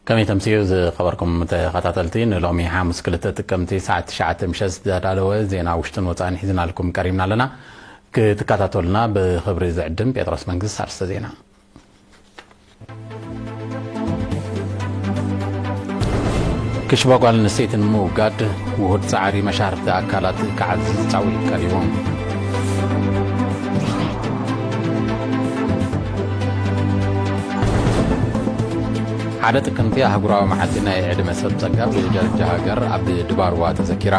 ከመይ ተምስዩ ዝኸበርኩም ተኸታተልቲ፣ ንሎሚ ሓሙስ ክልተ ጥቅምቲ ሰዓት ትሽዓተ ምሸት ዝተዳለወ ዜና ውሽጥን ወጻእን ሒዝናልኩም ቀሪብና ኣለና። ክትከታተሉና ብኽብሪ ዝዕድም ጴጥሮስ መንግስት። ኣርስተ ዜና። ክሽቦ ጓል ኣንስተይቲ ንምውጋድ ውሁድ ጻዕሪ መሻርኽቲ ኣካላት ክዓዝዝ ጻውዒት ቀሪቡ። ሓደ ጥቅምቲ ኣህጉራዊ መዓልቲ ናይ ዕድመ ሰብ ጸጋ ብደረጃ ሃገር ኣብ ድባርዋ ተዘኪራ።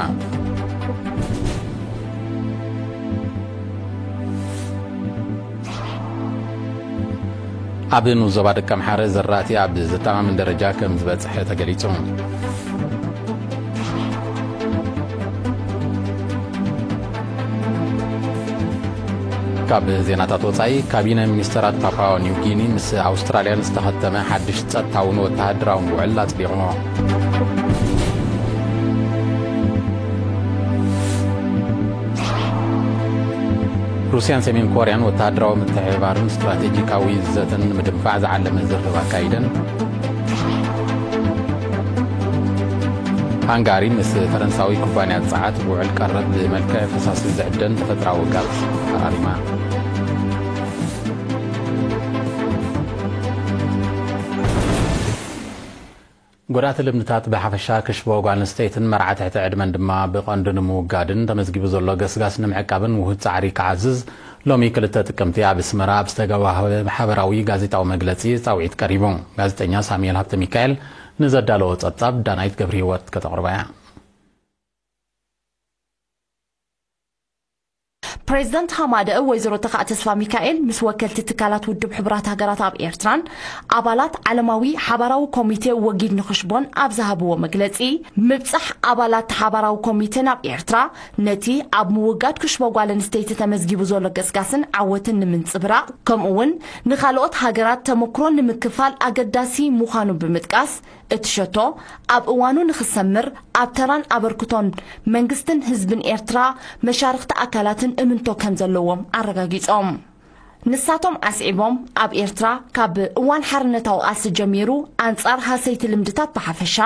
ኣብ ንኡስ ዞባ ደቀምሓረ ዘራእቲ ኣብ ዘተኣማምን ደረጃ ከም ዝበጽሐ ተገሊጹ። ካብ ዜናታት ወጻኢ፣ ካቢነ ሚኒስተራት ፓፓዋ ኒው ጊኒ ምስ ኣውስትራልያን ዝተኸተመ ሓድሽ ጸጥታውን ወተሃደራውን ውዕል ኣጽዲቑ። ሩስያን ሰሜን ኮርያን ወተሃደራዊ ምትሕብባርን ስትራቴጂካዊ ዘተን ንምድንፋዕ ዝዓለመ ዝርርብ ኣካይደን። ሃንጋሪ ምስ ፈረንሳዊ ኩባንያ ጸዓት ውዕል ቀረብ ብመልክዕ ፈሳሲ ዝዕደን ተፈጥራዊ ጋዝ ተፈራሪማ። ጎዳእቲ ልምድታት ብሓፈሻ ክሽቦ ጓል ኣንስተይትን መርዓ ትሕቲ ዕድመን ድማ ብቐንዱ ንምውጋድን ተመዝጊቡ ዘሎ ገስጋስ ንምዕቃብን ውሁድ ጻዕሪ ክዓዝዝ ሎሚ ክልተ ጥቅምቲ ኣብ ኣስመራ ኣብ ዝተጋባኸበ ሓበራዊ ጋዜጣዊ መግለጺ ጻውዒት ቀሪቡ። ጋዜጠኛ ሳሙኤል ሃብተ ሚካኤል ንዘዳለዎ ጸብጻብ ዳናይት ገብረ ህይወት ከተቕርባ እያ። ፕሬዝደንት ሃማደእ ወይዘሮ ተኻእ ተስፋ ሚካኤል ምስ ወከልቲ ትካላት ውድብ ሕቡራት ሃገራት ኣብ ኤርትራን ኣባላት ዓለማዊ ሓባራዊ ኮሚቴ ወጊድ ንኽሽቦን ኣብ ዝሃብዎ መግለጺ፣ ምብጻሕ ኣባላት ሓባራዊ ኮሚቴ ናብ ኤርትራ ነቲ ኣብ ምውጋድ ክሽቦ ጓል ኣንስተይቲ ተመዝጊቡ ዘሎ ገስጋስን ዓወትን ንምንጽብራቕ፣ ከምኡ እውን ንኻልኦት ሃገራት ተመክሮ ንምክፋል ኣገዳሲ ምዃኑ ብምጥቃስ፣ እቲ ሸቶ ኣብ እዋኑ ንኽሰምር ኣብ ተራን ኣበርክቶን መንግስትን ህዝብን ኤርትራ መሻርኽቲ ኣካላትን እምንቶ ከም ዘለዎም ኣረጋጊጾም። ንሳቶም ኣስዒቦም፣ ኣብ ኤርትራ ካብ እዋን ሓርነታዊ ቃልሲ ጀሚሩ ኣንጻር ሃሰይቲ ልምድታት ብሓፈሻ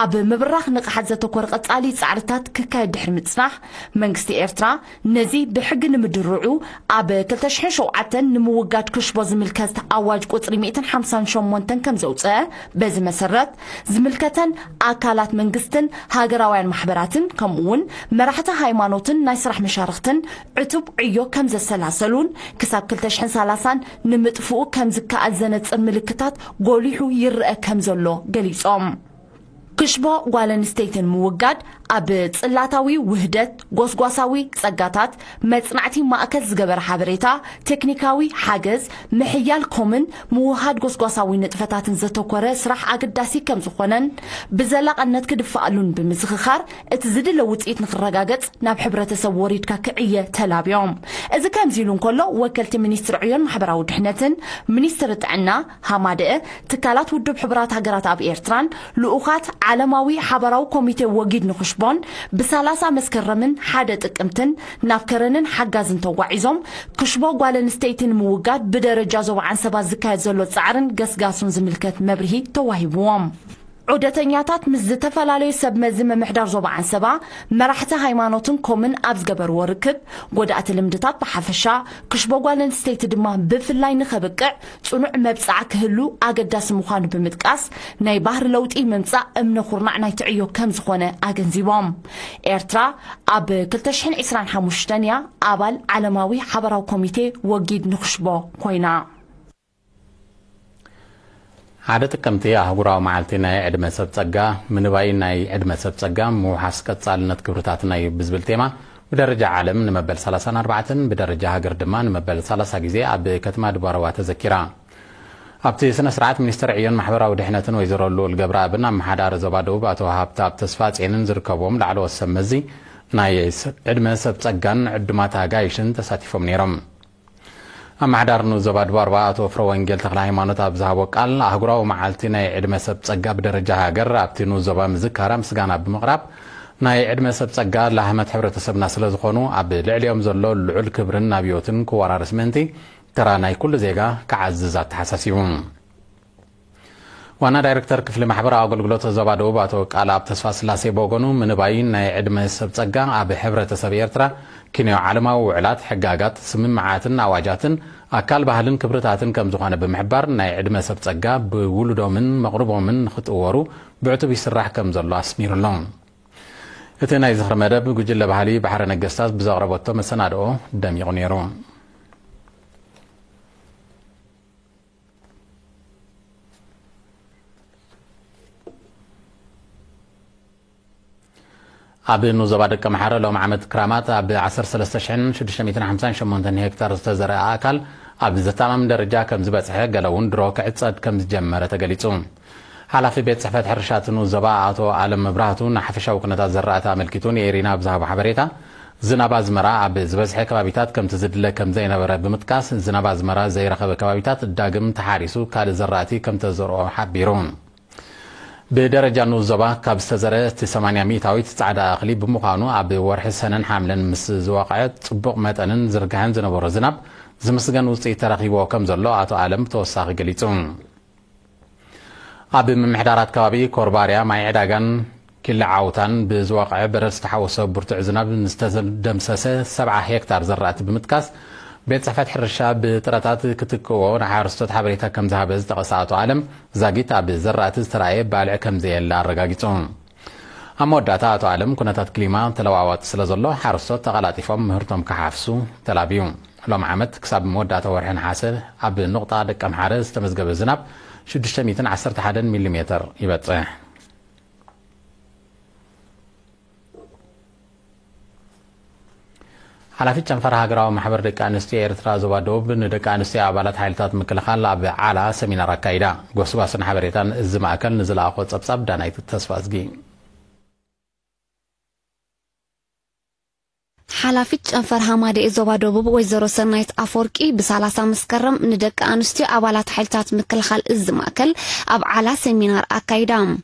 ኣብ ምብራኽ ንቕሓት ዘተኮረ ቀጻሊ ጻዕርታት ክካየድ ድሕሪ ምጽናሕ፣ መንግስቲ ኤርትራ ነዚ ብሕጊ ንምድርዑ ኣብ ክልተ ሽሕን ሸውዓተን ንምውጋድ ክሽቦ ዝምልከት ኣዋጅ ቁጽሪ ሚእትን ሓምሳን ሸሞንተን ከም ዘውጽአ፣ በዚ መሰረት ዝምልከተን ኣካላት መንግስትን ሃገራውያን ማሕበራትን ከምኡ እውን መራሕቲ ሃይማኖትን ናይ ስራሕ መሻርኽትን ዕቱብ ዕዮ ከም ዘሰላሰሉን ክሳብ ክልተ ሽሕን ሰላሳን ንምጥፍኡ ከም ዝከኣል ዘነጽር ምልክታት ጎሊሑ ይረአ ከም ዘሎ ገሊጾም። ክሽቦ ጓል ኣንስተይቲ ንምውጋድ ኣብ ጽላታዊ ውህደት፣ ጎስጓሳዊ ጸጋታት፣ መጽናዕቲ ማእከል ዝገበረ ሓበሬታ፣ ቴክኒካዊ ሓገዝ፣ ምሕያል ኮምን ምውሃድ ጎስጓሳዊ ንጥፈታትን ዘተኮረ ስራሕ ኣገዳሲ ከም ዝኾነን ብዘላቕነት ክድፋኣሉን ብምዝኽኻር፣ እቲ ዝድለ ውጽኢት ንኽረጋገጽ ናብ ሕብረተሰብ ወሪድካ ክዕየ ተላብዮም። እዚ ከምዚ ኢሉ እንከሎ፣ ወከልቲ ሚኒስትሪ ዕዮን ማሕበራዊ ድሕነትን ሚኒስትሪ ጥዕና ሃማደእ፣ ትካላት ውድብ ሕቡራት ሃገራት ኣብ ኤርትራን ልኡኻት ዓለማዊ ሓባራዊ ኮሚቴ ወጊድ ንኽሽቦን ብሰላሳ መስከረምን ሓደ ጥቅምትን ናብ ከረንን ሓጋዝን ተጓዒዞም ክሽቦ ጓል ኣንስተይቲ ንምውጋድ ብደረጃ ዞባ ዓንሰባ ዝካየድ ዘሎ ጻዕርን ገስጋሱን ዝምልከት መብርሂ ተዋሂብዎም። ዑደተኛታት ምስ ዝተፈላለዩ ሰብ መዚ ምምሕዳር ዞባ ዓንሰባ፣ መራሕቲ ሃይማኖትን ኮምን ኣብ ዝገበርዎ ርክብ፣ ጎዳእቲ ልምድታት ብሓፈሻ፣ ክሽቦ ጓል ኣንስተይቲ ድማ ብፍላይ ንኸብቅዕ ጽኑዕ መብጽዓ ክህሉ ኣገዳሲ ምዃኑ ብምጥቃስ፣ ናይ ባህሪ ለውጢ ምምጻእ እምነ ኩርናዕ ናይቲ ዕዮ ከም ዝኾነ ኣገንዚቦም። ኤርትራ ኣብ ክልተ ሽሕን ዕስራን ሓሙሽተን እያ ኣባል ዓለማዊ ሓባራዊ ኮሚቴ ወጊድ ንኽሽቦ ኮይና። ሓደ ጥቅምቲ ኣህጉራዊ መዓልቲ ናይ ዕድመ ሰብ ጸጋ፣ ምንባይ ናይ ዕድመ ሰብ ጸጋ፣ ምውሓስ ቀጻልነት ክብርታትና እዩ ብዝብል ቴማ ብደረጃ ዓለም ንመበል ሰላሳን ኣርባዕተን፣ ብደረጃ ሃገር ድማ ንመበል ሰላሳ ግዜ ኣብ ከተማ ኣዲስ ኣበባ ተዘኪራ። ኣብቲ ስነ ስርዓት ሚኒስትር ዕዮን ማሕበራዊ ድሕነትን ወይዘሮ ልኡል ገብረኣብን ኣመሓዳሪ ዞባ ደቡብ ኣቶ ሃብተኣብ ተስፋጽዮንን ዝርከብዎም ላዕለዎት ሰብ መዚ ናይ ዕድመ ሰብ ጸጋን ዕዱማት ኣጋይሽን ተሳቲፎም ነይሮም። ኣመሓዳሪ ንኡስ ዞባ ድባርባ ኣቶ ፍረወንጌል ተኽለ ሃይማኖት ኣብ ዝሃቦ ቃል፣ ኣህጉራዊ መዓልቲ ናይ ዕድመ ሰብ ጸጋ ብደረጃ ሃገር ኣብቲ ንኡስ ዞባ ምዝካራ ምስጋና ብምቕራብ፣ ናይ ዕድመ ሰብ ጸጋ ላህመት ሕብረተሰብና ስለ ዝኾኑ፣ ኣብ ልዕሊኦም ዘሎ ልዑል ክብርን ኣብዮትን ክወራረስ ምእንቲ፣ ተራ ናይ ኩሉ ዜጋ ክዓዝዝ ኣተሓሳሲቡ። ዋና ዳይሬክተር ክፍሊ ማሕበራዊ ኣገልግሎት ዞባ ደቡብ ኣቶ ቃልኣብ ተስፋስላሴ ብወገኑ፣ ምንባይ ናይ ዕድመ ሰብ ጸጋ ኣብ ሕብረተሰብ ኤርትራ፣ ክንዮ ዓለማዊ ውዕላት፣ ሕጋጋት፣ ስምምዓትን ኣዋጃትን ኣካል ባህልን ክብርታትን ከም ዝኾነ ብምሕባር፣ ናይ ዕድመ ሰብ ጸጋ ብውሉዶምን መቕርቦምን ንኽጥወሩ ብዕቱብ ይስራሕ ከም ዘሎ ኣስሚሩ ኣሎ። እቲ ናይ ዝኽሪ መደብ ጉጅለ ባህሊ ባሕረ ነገስታት ብዘቕረበቶ መሰናድኦ ደሚቑ ነይሩ። ኣብ ንዞባ ደቀ ምሓረ ሎም ዓመት ክራማት ኣብ ዓሰርተ ሰለስተ ሽሕን ሽዱሽተ ሚእትን ሓምሳን ሸሞንተን ሄክታር ዝተዘርአ ኣካል ኣብ ዘተኣማምን ደረጃ ከም ዝበጽሐ፣ ገለ እውን ድሮ ክዕጸድ ከም ዝጀመረ ተገሊጹ። ሓላፊ ቤት ጽሕፈት ሕርሻ እቲ ንዞባ ኣቶ ኣለም መብራህቱ ንሓፈሻዊ ኩነታት ዘራእቲ ኣመልኪቱ ንኤሪና ኣብ ዝሃቦ ሓበሬታ፣ ዝናብ ኣዝመራ ኣብ ዝበዝሐ ከባቢታት ከምቲ ዝድለ ከም ዘይነበረ ብምጥቃስ፣ ዝናብ ኣዝመራ ዘይረኸበ ከባቢታት ዳግም ተሓሪሱ ካልእ ዘራእቲ ከም ተዘርኦ ሓቢሩ። ብደረጃ ንኡስ ዞባ ካብ ዝተዘርአ እቲ ሰማንያ ሚእታዊት ጻዕዳ እኽሊ ብምዃኑ፣ ኣብ ወርሒ ሰነን ሓምለን ምስ ዝወቕዐ ጽቡቕ መጠንን ዝርጋሐን ዝነበሮ ዝናብ ዝምስገን ውጽኢት ተረኺብዎ ከም ዘሎ ኣቶ ኣለም ብተወሳኺ ገሊጹ። ኣብ ምምሕዳራት ከባቢ ኮርባርያ፣ ማይ ዕዳጋን ኪላ ዓውታን ብዝወቕዐ በረድ ዝተሓወሶ ብርቱዕ ዝናብ ንዝተደምሰሰ ሰብዓ ሄክታር ዘራእቲ ብምጥቃስ፣ ቤት ጽሕፈት ሕርሻ ብጥረታት ክትክእዎ ንሓረስቶት ሓበሬታ ከም ዝሃበ ዝጠቐሰ ኣቶ ኣለም፣ ዛጊት ኣብ ዘራእቲ ዝተራእየ ባልዕ ከም ዘየለ ኣረጋጊጹ። ኣብ መወዳእታ ኣቶ ኣለም፣ ኩነታት ክሊማ ተለዋዋጢ ስለ ዘሎ፣ ሓረስቶት ተቐላጢፎም ምህርቶም ክሓፍሱ ተላብዩ። ሎም ዓመት ክሳብ መወዳእታ ወርሒ ነሓሰ ኣብ ኑቕጣ ደቀምሓረ ዝተመዝገበ ዝናብ ሽዱሽተ ሚእትን ዓሰርተ ሓደን ሚሊ ሜተር ይበጽሕ። ሓላፊት ጨንፈር ሃገራዊ ማሕበር ደቂ ኣንስትዮ ኤርትራ ዞባ ደቡብ ንደቂ ኣንስትዮ ኣባላት ሓይልታት ምክልኻል ኣብ ዓላ ሰሚናር ኣካይዳ። ጎስጓስን ሓበሬታን እዚ ማእከል ንዝለኣኾ ጸብጻብ ዳናይት ተስፋ እዝጊ። ሓላፊት ጨንፈር ሃማደኤ ዞባ ደቡብ ወይዘሮ ሰናይት ኣፈወርቂ ብሰላሳ መስከረም ንደቂ ኣንስትዮ ኣባላት ሓይልታት ምክልኻል እዚ ማእከል ኣብ ዓላ ሰሚናር ኣካይዳ።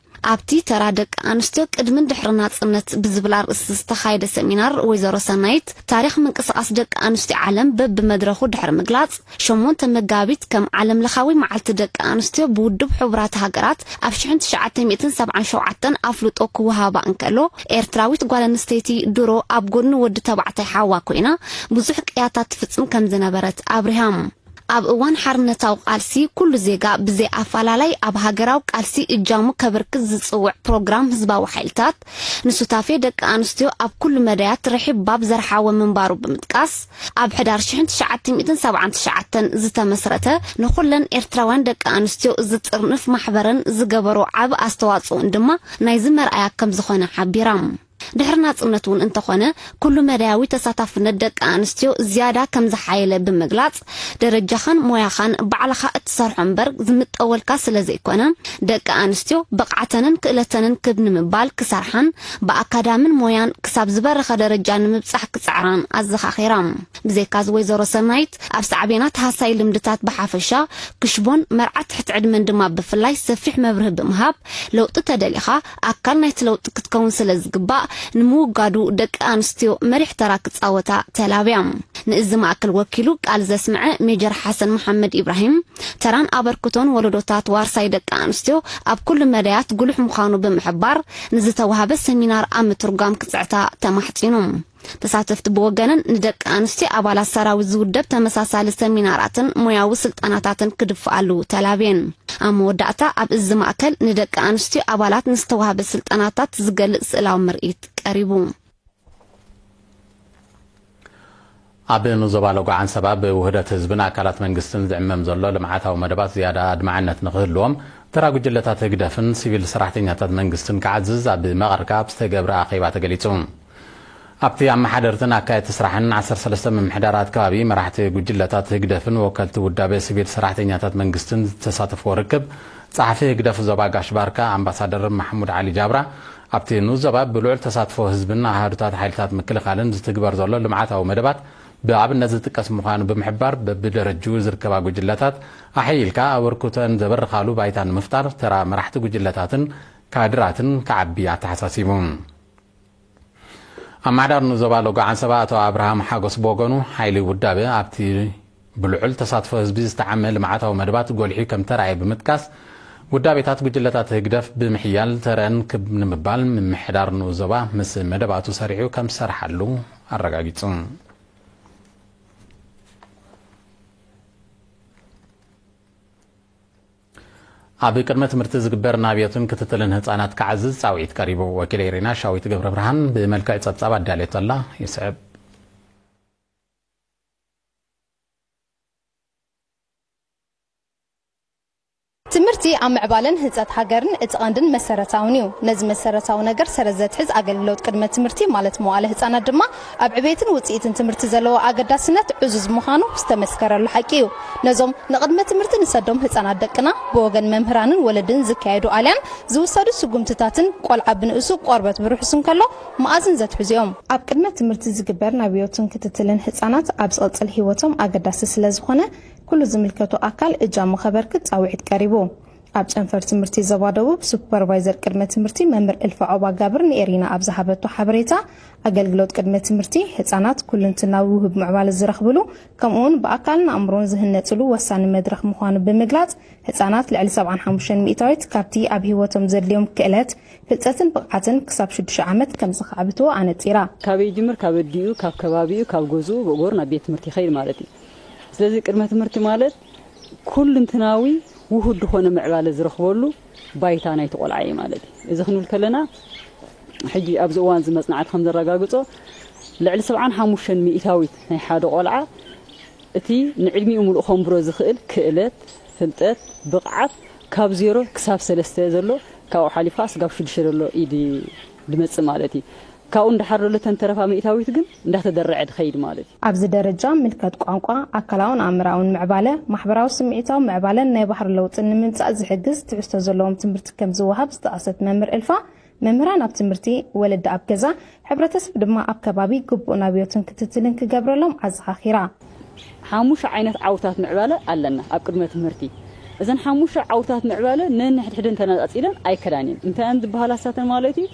ኣብቲ ተራ ደቂ ኣንስትዮ ቅድምን ድሕሪ ናጽነት ብዝብል ኣርእስቲ ዝተኻየደ ሰሚናር፣ ወይዘሮ ሰናይት ታሪኽ ምንቅስቓስ ደቂ ኣንስትዮ ዓለም በብመድረኹ ድሕሪ ምግላጽ፣ ሸሞንተ መጋቢት ከም ዓለም ለኻዊ መዓልቲ ደቂ ኣንስትዮ ብውድብ ሕቡራት ሃገራት ኣብ ሽሕን ትሽዓተ ሚእትን ሰብዓን ሸውዓተን ኣፍልጦ ክወሃባ እንከሎ፣ ኤርትራዊት ጓል ኣንስተይቲ ድሮ ኣብ ጎድኒ ወዲ ተባዕታይ ሓዋ ኮይና ብዙሕ ቅያታት ትፍጽም ከም ዝነበረት ኣብሪሃም። ኣብ እዋን ሓርነታዊ ቃልሲ፣ ኩሉ ዜጋ ብዘይ ኣፈላላይ ኣብ ሃገራዊ ቃልሲ እጃሙ ከበርክት ዝጽውዕ ፕሮግራም ህዝባዊ ሓይልታት፣ ንሱታፌ ደቂ ኣንስትዮ ኣብ ኩሉ መዳያት ርሒብ ባብ ዘርሓወ ምንባሩ ብምጥቃስ፣ ኣብ ሕዳር ሽሕን ትሽዓተ ሚእትን ሰብዓን ትሽዓተን ዝተመስረተ፣ ንኹለን ኤርትራውያን ደቂ ኣንስትዮ ዝጥርንፍ ማሕበረን ዝገበሮ ዓቢ ኣስተዋጽኦን ድማ ናይዚ መርኣያ ከም ዝኾነ ሓቢራ። ድሕሪ ናጽነት እውን እንተኾነ፣ ኩሉ መዳያዊ ተሳታፍነት ደቂ ኣንስትዮ ዝያዳ ከም ዝሓየለ ብምግላጽ፣ ደረጃኻን ሞያኻን ባዕልኻ እትሰርሖ እምበር ዝምጠወልካ ስለ ዘይኮነ፣ ደቂ ኣንስትዮ ብቕዓተንን ክእለተንን ክብ ንምባል ክሰርሓን ብኣካዳምን ሞያን ክሳብ ዝበረኸ ደረጃ ንምብጻሕ ክጽዕራን ኣዘኻኺራ። ብዘይካዚ ወይዘሮ ሰናይት ኣብ ሳዕቤናት ሃሳይ ልምድታት ብሓፈሻ፣ ክሽቦን መርዓት ትሕቲ ዕድመን ድማ ብፍላይ ሰፊሕ መብርሂ ብምሃብ፣ ለውጢ ተደሊኻ ኣካል ናይቲ ለውጢ ክትከውን ስለ ዝግባእ፣ ንምውጋዱ ደቂ ኣንስትዮ መሪሕ ተራ ክጻወታ ተላብያ። ንእዚ ማእከል ወኪሉ ቃል ዘስምዐ ሜጀር ሓሰን መሓመድ ኢብራሂም፣ ተራን ኣበርክቶን ወለዶታት ዋርሳይ ደቂ ኣንስትዮ ኣብ ኩሉ መዳያት ጉሉሕ ምዃኑ ብምሕባር፣ ንዝተዋህበ ሰሚናር ኣብ ምትርጓም ክጽዕታ ተማሕጺኑ። ተሳተፍቲ ብወገነን ንደቂ ኣንስትዮ ኣባላት ሰራዊት ዝውደብ ተመሳሳሊ ሰሚናራትን ሞያዊ ስልጠናታትን ክድፍኣሉ ተላብየን። ኣብ መወዳእታ ኣብ እዚ ማእከል ንደቂ ኣንስትዮ ኣባላት ንዝተዋህበ ስልጠናታት ዝገልጽ ስእላዊ ምርኢት ቀሪቡ። ኣብ ንዞባ ሎጎ ዓንሰባ ብውህደት ህዝብን ኣካላት መንግስትን ዝዕመም ዘሎ ልምዓታዊ መደባት ዝያዳ ኣድማዕነት ንኽህልዎም፣ ተራ ጉጅለታት ህግደፍን ሲቪል ሰራሕተኛታት መንግስትን ክዓዝዝ ኣብ መቐርካ ኣብ ዝተገብረ ኣኼባ ተገሊጹ። ኣብቲ ኣመሓደርትን ኣካየድቲ ስራሕን ዓሰርተ ሰለስተ ምምሕዳራት ከባቢ፣ መራሕቲ ጉጅለታት ህግደፍን ወከልቲ ውዳበ ሲቪል ሰራሕተኛታት መንግስትን ዝተሳተፍዎ ርክብ፣ ጸሓፊ ህግደፍ ዞባ ጋሽ ባርካ ኣምባሳደር ማሕሙድ ዓሊ ጃብራ፣ ኣብቲ ንኡስ ዞባ ብልዑል ተሳትፎ ህዝብን ኣሃዱታት ሓይልታት ምክልኻልን ዝትግበር ዘሎ ልምዓታዊ መደባት ብኣብነት ዝጥቀስ ምዃኑ ብምሕባር፣ በብደረጅኡ ዝርከባ ጉጅለታት ኣሕይልካ ኣበርክቶን ዘበርኻሉ ባይታ ንምፍጣር ተራ መራሕቲ ጉጅለታትን ካድራትን ክዓቢ ኣተሓሳሲቡ። ኣመሓዳሪ ንዞባ ሎጎ ዓንሰባ ኣቶ ኣብርሃም ሓጎስ ብወገኑ፣ ሓይሊ ውዳበ ኣብቲ ብልዑል ተሳትፎ ህዝቢ ዝተዓመ ልምዓታዊ መደባት ጎልሒ ከም ተራእየ ብምጥቃስ፣ ውዳቤታት ጉጅለታት ህግደፍ ብምሕያል ተረን ክብ ንምባል ምምሕዳር ንኡስ ዞባ ምስ መደባቱ ሰሪዑ ከም ዝሰርሓሉ ኣረጋጊጹ። ኣብ ቅድመ ትምህርቲ ዝግበር ናብዮትን ክትትልን ህጻናት ክዓዝዝ ጻውዒት ቀሪቡ። ወኪል ኤሪና ሻዊት ገብረ ብርሃን ብመልክዕ ጸብጻብ ኣዳልየቶ ኣላ። ይስዕብ። ትምህርቲ ኣብ ምዕባለን ህንጸት ሃገርን እቲ ቀንድን መሰረታውን እዩ። ነዚ መሰረታዊ ነገር ሰረት ዘትሕዝ ኣገልግሎት ቅድመ ትምህርቲ ማለት መዋእለ ህጻናት ድማ ኣብ ዕቤትን ውጽኢትን ትምህርቲ ዘለዎ ኣገዳስነት ዕዙዝ ምዃኑ ዝተመስከረሉ ሓቂ እዩ። ነዞም ንቅድመ ትምህርቲ ንሰዶም ህጻናት ደቅና ብወገን መምህራንን ወለድን ዝካየዱ ኣልያን ዝውሰዱ ስጉምትታትን ቆልዓ ብንእሱ ቆርበት ብርሑስ እንከሎ መኣዝን ዘትሕዙ እዮም። ኣብ ቅድመ ትምህርቲ ዝግበር ናብዮትን ክትትልን ህጻናት ኣብ ዝቕጽል ህይወቶም ኣገዳሲ ስለ ዝኾነ ኩሉ ዝምልከቶ ኣካል እጃሙ ከበርክት ጻውዒት ቀሪቡ። ኣብ ጨንፈር ትምህርቲ ዞባ ደቡብ ሱፐርቫይዘር ቅድመ ትምህርቲ መምህር እልፋ ዖባ ጋብር ንኤሪና ኣብ ዝሃበቶ ሓበሬታ ኣገልግሎት ቅድመ ትምህርቲ ህጻናት ኩልንትናዊ ውህብ ምዕባለ ዝረኽብሉ ከምኡውን ብኣካልን ኣእምሮን ዝህነጽሉ ወሳኒ መድረኽ ምዃኑ ብምግላጽ ህጻናት ልዕሊ ሰብዓን ሓሙሽተን ሚእታዊት ካብቲ ኣብ ህይወቶም ዘድልዮም ክእለት ፍልጠትን ብቕዓትን ክሳብ ሽዱሽተ ዓመት ከም ዝኸዕብትዎ ኣነጺራ። ካበይ ይጅምር? ካብ ኣዲኡ፣ ካብ ከባቢኡ፣ ካብ ገዝኡ ብእግሩ ናብ ቤት ትምህርቲ ይኸይድ ማለት እዩ። ስለዚ ቅድመ ትምህርቲ ማለት ኩልንትናዊ ውሁድ ዝኾነ ምዕባለ ዝረኽበሉ ባይታ ናይቲ ቆልዓ እዩ ማለት እዩ። እዚ ክንብል ከለና ሕጂ ኣብዚ እዋን እዚ መጽናዕቲ ከም ዘረጋግጾ ልዕሊ ሰብዓን ሓሙሽተን ሚእታዊት ናይ ሓደ ቆልዓ እቲ ንዕድሚኡ ምሉእ ከንብሮ ዝኽእል ክእለት፣ ፍልጠት፣ ብቕዓት ካብ ዜሮ ክሳብ ሰለስተ ዘሎ ካብኡ ሓሊፍካ ስጋብ ሽዱሽተ ዘሎ ኢድ ዝመጽእ ማለት እዩ። ካብኡ እንዳሓር ዘሎ ተንተረፋ ሚእታዊት ግን እንዳተደረዐ ድኸይድ ማለት እዩ። ኣብዚ ደረጃ ምልከት ቋንቋ፣ ኣካላውን ኣእምራውን ምዕባለ፣ ማሕበራዊ ስምዒታዊ ምዕባለን ናይ ባህሪ ለውጥን ንምምጻእ ዝሕግዝ ትሕዝቶ ዘለዎም ትምህርቲ ከም ዝወሃብ ዝጠቐሰት መምህር እልፋ፣ መምህራን ኣብ ትምህርቲ፣ ወለዲ ኣብ ገዛ፣ ሕብረተሰብ ድማ ኣብ ከባቢ ግቡእ ናብዮትን ክትትልን ክገብረሎም ኣዘኻኺራ። ሓሙሽተ ዓይነት ዓውታት ምዕባለ ኣለና ኣብ ቅድመ ትምህርቲ። እዘን ሓሙሽተ ዓውታት ምዕባለ ነንሕድሕደን ተነጻጺለን ኣይከዳን እየን። እንታይ እየን ዝበሃላ እሳተን ማለት እዩ?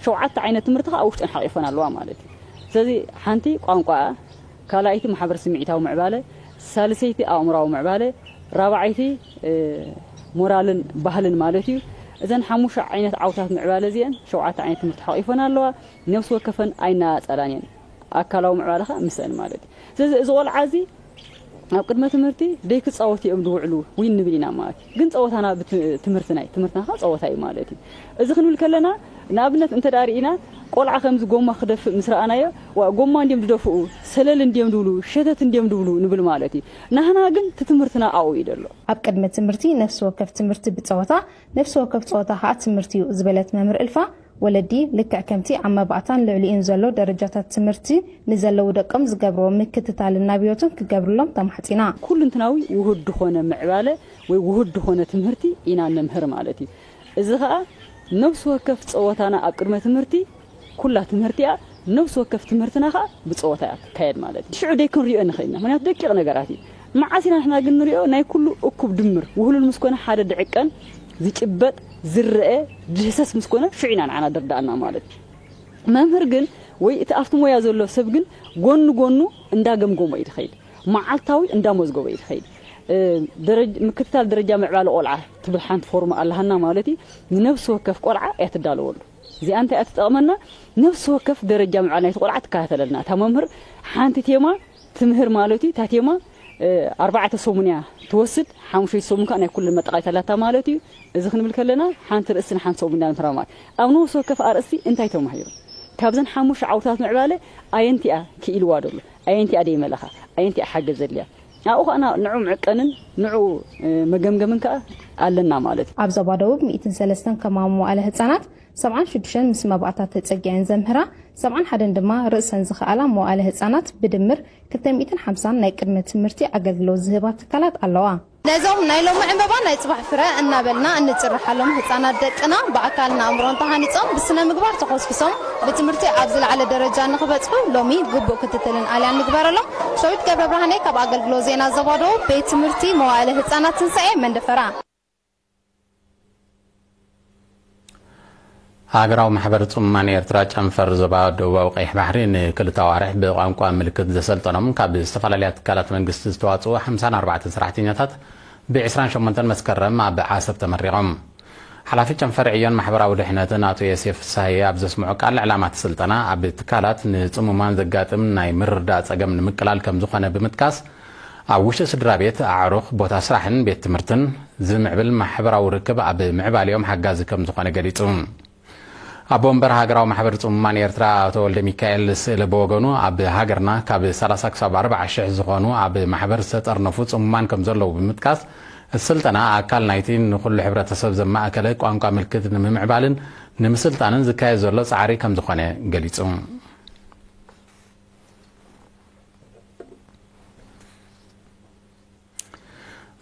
ሸውዓተ ዓይነት ትምህርቲ ከኣ ኣብ ውሽጠን ሓቂፈን ኣለዋ ማለት እዩ። ስለዚ ሓንቲ ቋንቋ፣ ካልኣይቲ ማሕበር ስምዒታዊ ምዕባለ፣ ሳልሰይቲ ኣእምራዊ ምዕባለ፣ ራብዓይቲ፣ እ፣ ሞራልን ባህልን ማለት እዩ። እዘን ሓሙሽተ ዓይነት ዓውታት ምዕባለ እዚአን ሸውዓተ ዓይነት ትምህርቲ ሓቂፈን ኣለዋ። ነፍሲ ወከፈን ኣይናጸላን እየን። ኣካላዊ ምዕባለ ከኣ ምስአን ማለት እዩ። ስለዚ እዚ ቆልዓ እዚ ኣብ ቅድመ ትምህርቲ ደይ ክጻወቱ እዮም ዝውዕሉ ወይ ንብል ኢና ማለት እዩ። ግን ጸወታና ብት-፣ ትምህርትና እዩ። ትምህርትና ከኣ ጸወታ እዩ ማለት እዩ። እዚ ክንብል ከለና ንኣብነት እንተ ደኣ ርኢና ቆልዓ ከምዚ ጎማ ክደፍእ ምስ ረኣናዮ፣ "ዋ፣ ጎማ እንድዮም ዝደፍኡ፣ ሰለል እንድዮም ዝብሉ፣ ሸተት እንድዮም ዝብሉ" ንብል ማለት እዩ። ናህና ግን እቲ ትምህርትና ኣብኡ እዩ ዘሎ። ኣብ ቅድመ ትምህርቲ ነፍሲ ወከፍ ትምህርቲ ብጸወታ፣ ነፍሲ ወከፍ ጸወታ ከኣ ትምህርቲ እዩ ዝበለት መምህር እልፋ፣ ወለዲ ልክዕ ከምቲ ኣብ መባእታን ልዕሊኡን ዘሎ ደረጃታት ትምህርቲ ንዘለዉ ደቆም ዝገብርዎ ምክትታልን ናብዮትን ክገብርሎም ተማሕጺና። ኩልንትናዊ ውሁድ ዝኾነ ምዕባለ ወይ ውሁድ ዝኾነ ትምህርቲ ኢና ነምህር ማለት እዩ። እዚ ኸኣ ነፍሲ ወከፍ ጸወታና ኣብ ቅድመ ትምህርቲ፣ ኩላ ትምህርቲ እያ። ነፍሲ ወከፍ ትምህርትና ኸኣ ብጸወታ እያ ትካየድ ማለት እዩ። ሽዑ ደይ ክንሪኦ ንኽእል ኢና፣ ምኽንያቱ ደቂቕ ነገራት እዩ። መዓስ ኢና ንሕና ግን ንሪኦ? ናይ ኩሉ እኩብ ድምር፣ ውህሉል ምስ ኮነ ሓደ ድዕቀን ዝጭበጥ፣ ዝረአ፣ ዝህሰስ ምስ ኮነ ሽዑ ኢና ንዓና ድርዳኣና ማለት እዩ። መምህር ግን ወይ እቲ ኣብቲ ሞያ ዘሎ ሰብ ግን ጎኒ ጎኑ እንዳገምገሞ እዩ ዝኸይድ። መዓልታዊ እንዳመዝገቦ እዩ ዝኸይድ። እ፣ ደረጅ-፣ ምክትታል ደረጃ ምዕባለ ቆልዓ ትብል ሓንቲ ፎርም ኣለሃና ማለት እዩ። ንነፍሲ ወከፍ ቆልዓ እያ ትዳለወሉ። እዚኣ እንታይ እያ ትጠቕመና? ነፍሲ ወከፍ ደረጃ ምዕባለ ናይቲ ቆልዓ ትከታተለልና። እታ መምህር ሓንቲ ቴማ ትምህር ማለት እዩ። እታ ቴማ፣ እ፣ ኣርባዕተ ሰሙን እያ ትወስድ፣ ሓሙሽተ ሰሙን ከኣ ናይ ኩለን መጠቓሊት ኣላታ ማለት እዩ። እዚ ክንብል ከለና ሓንቲ ርእስን ሓንቲ ሰሙን ኢና ንምህራ ማለት። ኣብ ነፍሲ ወከፍ ኣርእስቲ እንታይ ተማሂሩ? ካብዘን ሓሙሽተ ዓውታት ምዕባለ ኣየንቲኣ ክኢልዋ ደሎ? ኣየንቲኣ ደይመለኻ? ኣየንቲኣ ሓገዝ ዘድልያ? ኣብኡ ኸኣ ንዑ ምዕቀንን ንዑ፣ እ፣ መገምገምን ከኣ ኣለና ማለት እዩ። ኣብ ዞባ ደቡብ ሚእትን ሰለስተን ከማን መዋእለ ህጻናት፣ ሰብዓን ሽዱሽተን ምስ መባእታ ተጸጊዐን ዘምህራ፣ ሰብዓን ሓደን ድማ ርእሰን ዝኸኣላ መዋእለ ህጻናት ብድምር ክልተ ሚእትን ሓምሳን ናይ ቅድመ ትምህርቲ ኣገልግሎት ዝህባ ትካላት ኣለዋ። ነዞም ናይ ሎሚ ዕምበባ ናይ ጽባሕ ፍረ እናበልና እንጭርሓሎም ህጻናት ደቅና ብኣካልን ኣእምሮን ተሃኒጾም ብስነ ምግባር ተኾስኩሶም ብትምህርቲ ኣብ ዝለዓለ ደረጃ ንኽበጽሑ ሎሚ ግቡእ ክትትልን ኣልያን ንግበረሎም። ሸዊት ገብረ ብርሃነ ካብ ኣገልግሎት ዜና ዞባ ደቡብ ቤት ትምህርቲ መዋእለ ህጻናት ትንሳኤ መንደፈራ። ሃገራዊ ማሕበር ጽሙማን ኤርትራ ጨንፈር ዞባ ደቡባዊ ቀይሕ ባሕሪ ንክልተ ኣዋርሕ ብቋንቋ ምልክት ዘሰልጠኖም ካብ ዝተፈላለያ ትካላት መንግስቲ ዝተዋጽኡ ሓምሳን ኣርባዕተን ሰራሕተኛታት ብ28 መስከረም ኣብ ዓሰብ ተመሪቖም። ሓላፊ ጨንፈር ዕዮን ማሕበራዊ ድሕነትን ኣቶ ዮሴፍ ፍስሃየ ኣብ ዘስምዖ ቃል፣ ዕላማ እቲ ስልጠና ኣብ ትካላት ንጽሙማን ዘጋጥም ናይ ምርዳእ ጸገም ንምቅላል ከም ዝኾነ ብምጥቃስ፣ ኣብ ውሽጢ ስድራ ቤት፣ ኣዕሩኽ፣ ቦታ ስራሕን ቤት ትምህርትን ዝምዕብል ማሕበራዊ ርክብ ኣብ ምዕባሌኦም ሓጋዚ ከም ዝኾነ ገሊጹ። ኣቦ ወንበር ሃገራዊ ማሕበር ጽሙማን ኤርትራ ኣቶ ወልደ ሚካኤል ስእለ ብወገኑ፣ ኣብ ሃገርና ካብ 30 ክሳብ 40 ሺሕ ዝኾኑ ኣብ ማሕበር ዝተጠርነፉ ጽሙማን ከም ዘለዉ ብምጥቃስ፣ እቲ ስልጠና ኣካል ናይቲ ንኹሉ ሕብረተሰብ ዘማእከለ ቋንቋ ምልክት ንምምዕባልን ንምስልጣንን ዝካየድ ዘሎ ጻዕሪ ከም ዝኾነ ገሊጹ።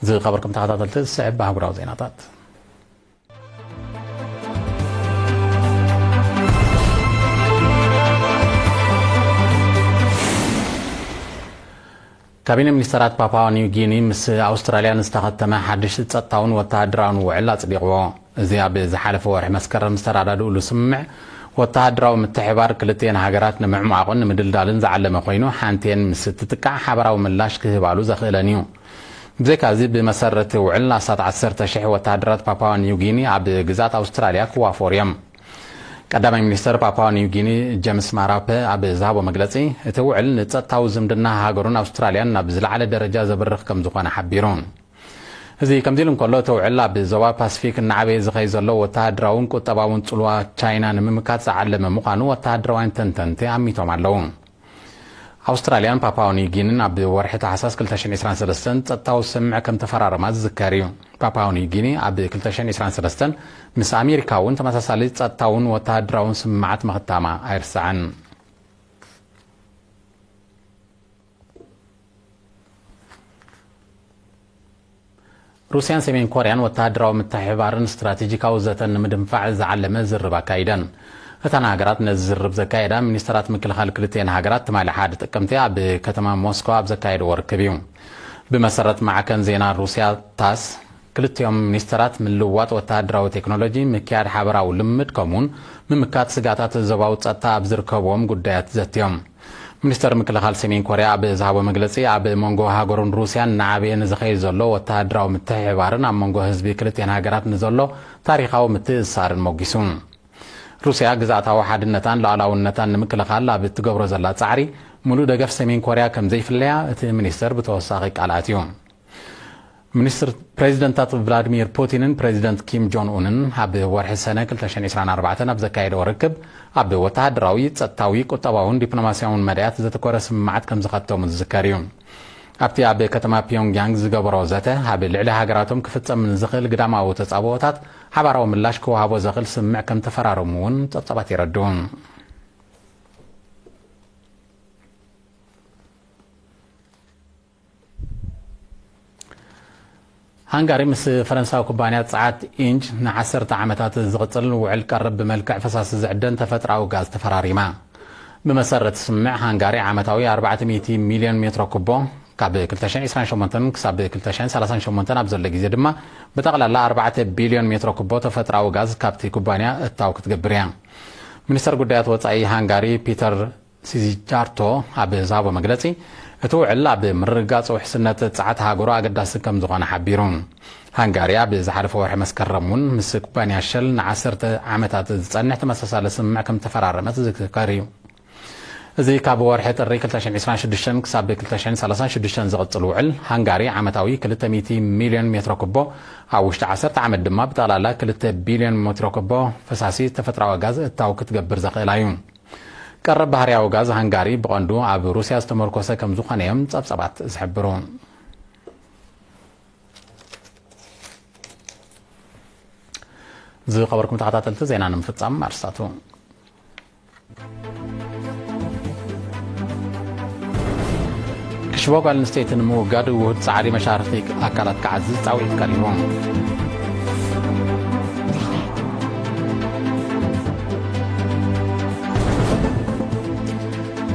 ዝኸበርኩም ተኸታተልቲ፣ ዝስዕብ ኣህጉራዊ ዜናታት። ካቢነ ሚኒስተራት ፓፓዋ ኒው ጊኒ ምስ ኣውስትራልያ ንዝተኸተመ ሓድሽ ጸጥታውን ወተሃደራውን ውዕል ኣጽዲቕዎ። እዚ ኣብ ዝሓለፈ ወርሒ መስከረም ዝተረዳድእሉ ስምምዕ፣ ወተሃደራዊ ምትሕባር ክልቲኤን ሃገራት ንምዕሟቕን ንምድልዳልን ዝዓለመ ኮይኑ፣ ሓንቲኤን ምስ እትጥቃዕ ሓባራዊ ምላሽ ክህባሉ ዘኽእለን እዩ። ብዘይካዚ፣ ብመሰረት ውዕል ኣስታት 10,000 ወተሃደራት ፓፓዋ ኒው ጊኒ ኣብ ግዝኣት ኣውስትራልያ ክዋፈሩ እዮም። ቀዳማይ ሚኒስተር ፓፓዋ ኒው ጊኒ ጀምስ ማራፐ ኣብ ዝሃቦ መግለጺ፣ እቲ ውዕል ንጸጥታዊ ዝምድና ሃገሩን ኣውስትራልያን ናብ ዝለዓለ ደረጃ ዘብርኽ ከም ዝኾነ ሓቢሩ። እዚ ከምዚ ኢሉ እንከሎ፣ እቲ ውዕል ኣብ ዞባ ፓሲፊክ እናዓበየ ዝኸይ ዘሎ ወተሃደራውን ቁጠባውን ጽልዋ ቻይና ንምምካት ዝዓለመ ምዃኑ ወተሃደራውያን ተንተንቲ ኣሚቶም ኣለዉ። ኣውስትራልያን ፓፓዋ ኒው ጊኒን ኣብ ወርሒ ታሕሳስ 2023 ጸጥታዊ ስምምዕ ከም ተፈራረማ ዝዝከር እዩ። ፓፓዋ ኒው ጊኒ ኣብ 2023 ምስ ኣሜሪካ እውን ተመሳሳሊ ጸጥታውን ወተሃደራውን ስምምዓት ምኽታማ ኣይርሳዕን። ሩስያን ሰሜን ኮርያን ወተሃደራዊ ምትሕብባርን ስትራቴጂካዊ ዘተን ንምድንፋዕ ዝዓለመ ዝርብ ኣካይደን። እተን ሃገራት ነዚ ዝርብ ዘካየዳ፣ ሚኒስተራት ምክልኻል ክልቲኤን ሃገራት ትማሊ ሓደ ጥቅምቲ ኣብ ከተማ ሞስኮ ኣብ ዘካየድዎ ርክብ እዩ። ብመሰረት ማዕከን ዜና ሩስያ ታስ፣ ክልቲኦም ሚኒስተራት ምልውዋጥ ወተሃደራዊ ቴክኖሎጂ፣ ምክያድ ሓበራዊ ልምምድ፣ ከምኡውን ምምካት ስጋታት ዞባዊ ጸጥታ ኣብ ዝርከብዎም ጉዳያት ዘትዮም። ሚኒስተር ምክልኻል ሰሜን ኮርያ ኣብ ዝሃቦ መግለጺ፣ ኣብ መንጎ ሃገሩን ሩስያን እናዓበየ ንዝኸይድ ዘሎ ወተሃደራዊ ምትሕብባርን ኣብ መንጎ ህዝቢ ክልቲኤን ሃገራት ንዘሎ ታሪኻዊ ምትእስሳርን ሞጊሱ። ሩስያ ግዝኣታዊ ሓድነታን ሉዓላውነታን ንምክልኻል ኣብ እትገብሮ ዘላ ጻዕሪ ምሉእ ደገፍ ሰሜን ኮርያ ከም ዘይፍለያ እቲ ሚኒስተር ብተወሳኺ ቃል ኣትዩ። ሚኒስትር ፕሬዚደንታት ቭላዲሚር ፑቲንን ፕሬዚደንት ኪም ጆን ኡንን ኣብ ወርሒ ሰነ 2024 ኣብ ዘካየደዎ ርክብ፣ ኣብ ወተሃደራዊ፣ ጸጥታዊ፣ ቁጠባውን ዲፕሎማስያውን መዳያት ዘተኮረ ስምምዓት ከም ዝኸተሙ ዝዝከር እዩ። ኣብቲ ኣብ ከተማ ፒዮንግያንግ ዝገበሮ ዘተ፣ ኣብ ልዕሊ ሃገራቶም ክፍጸም ንዝኽእል ግዳማዊ ተጻብኦታት ሓባራዊ ምላሽ ክወሃቦ ዘኽእል ስምምዕ ከም ተፈራረሙ እውን ጸብጻባት የረድኡ። ሃንጋሪ ምስ ፈረንሳዊ ኩባንያ ጸዓት ኢንጅ ንዓሰርተ ዓመታት ዝቕጽል ውዕል ቀረብ ብመልክዕ ፈሳሲ ዝዕደን ተፈጥሮኣዊ ጋዝ ተፈራሪማ። ብመሰረት ስምምዕ፣ ሃንጋሪ ዓመታዊ 400 ሚልዮን ሜትሮ ኩቦ፣ ካብ 2028 ክሳብ 2038 ኣብ ዘሎ ግዜ ድማ ብጠቕላላ 4 ቢልዮን ሜትሮ ኩቦ ተፈጥሮኣዊ ጋዝ ካብቲ ኩባንያ እታው ክትገብር እያ። ሚኒስተር ጉዳያት ወጻኢ ሃንጋሪ ፒተር ሲዚጃርቶ ኣብ ዝሃቦ መግለጺ፣ እቲ ውዕል ኣብ ምርግጋጽ ውሕስነት ጸዓት ሃገሩ ኣገዳሲ ከም ዝኾነ ሓቢሩ። ሃንጋሪ ኣብ ዝሓለፈ ወርሒ መስከረም እውን ምስ ኩባንያ ሸል ንዓሰርተ ዓመታት ዝጸንሕ ተመሳሳሊ ስምምዕ ከም ተፈራረመት ዝዝከር እዩ። እዚ ካብ ወርሒ ጥሪ 2026 ክሳብ 2036 ዝቕጽል ውዕል፣ ሃንጋሪ ዓመታዊ 200 ሚልዮን ሜትሮ ኩቦ፣ ኣብ ውሽጢ ዓሰርተ ዓመት ድማ ብጠቕላላ 2 ቢልዮን ሜትሮ ኩቦ ፈሳሲ ተፈጥሮኣዊ ጋዝ እታው ክትገብር ዘኽእላ እዩ። ቀረብ ባህርያዊ ጋዝ ሃንጋሪ ብቐንዱ ኣብ ሩስያ ዝተመርኮሰ ከም ዝኾነ እዮም ጸብጻባት ዝሕብሩ። ዝኸበርኩም ተኸታተልቲ፣ ዜና ንምፍጻም ኣርስታቱ። ክሽቦ ጓል ኣንስተይቲ ንምውጋድ ውሁድ ጻዕሪ መሻርኽቲ ኣካላት ክዓዝዝ ጻውዒት ቀሪቡ።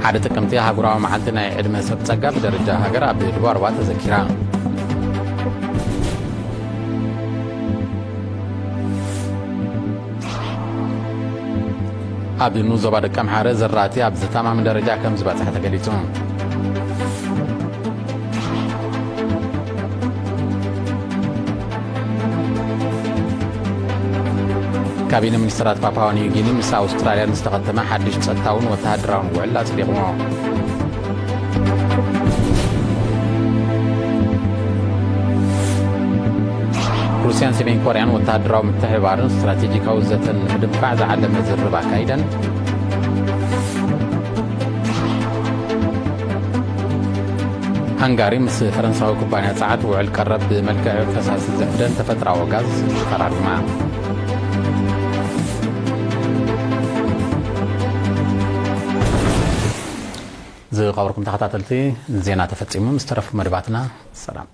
ሓደ ጥቅምቲ ኣህጉራዊ መዓልቲ ናይ ዕድመ ሰብ ጸጋ ብደረጃ ሃገር ኣብ ድባርባ ተዘኪራ። ኣብ ንኡስ ዞባ ደቀምሓረ ዘራእቲ ኣብ ዝተኣማምን ደረጃ ከም ዝበጽሐ ተገሊጹ። ካቢነ ሚኒስትራት ፓፓዋ ኒው ጊኒ ምስ ኣውስትራልያ ንዝተኸተመ ሓድሽ ጸጥታውን ወተሃደራውን ውዕል ኣጽዲቑ። ሩስያን ሰሜን ኮርያን ወተሃደራዊ ምትሕብባርን ስትራቴጂካዊ ዘተን ንምድንፋዕ ዝዓለመ ዝርርብ ኣካይደን። ሃንጋሪ ምስ ፈረንሳዊ ኩባንያ ጸዓት ውዕል ቀረብ ብመልክዕ ፈሳሲ ዘፍደን ተፈጥራዊ ጋዝ ተፈራሪማ። ዝኸበርኩም ተኸታተልቲ፣ ዜና ተፈጺሙ። ምስ ተረፉ መደባትና ሰላም።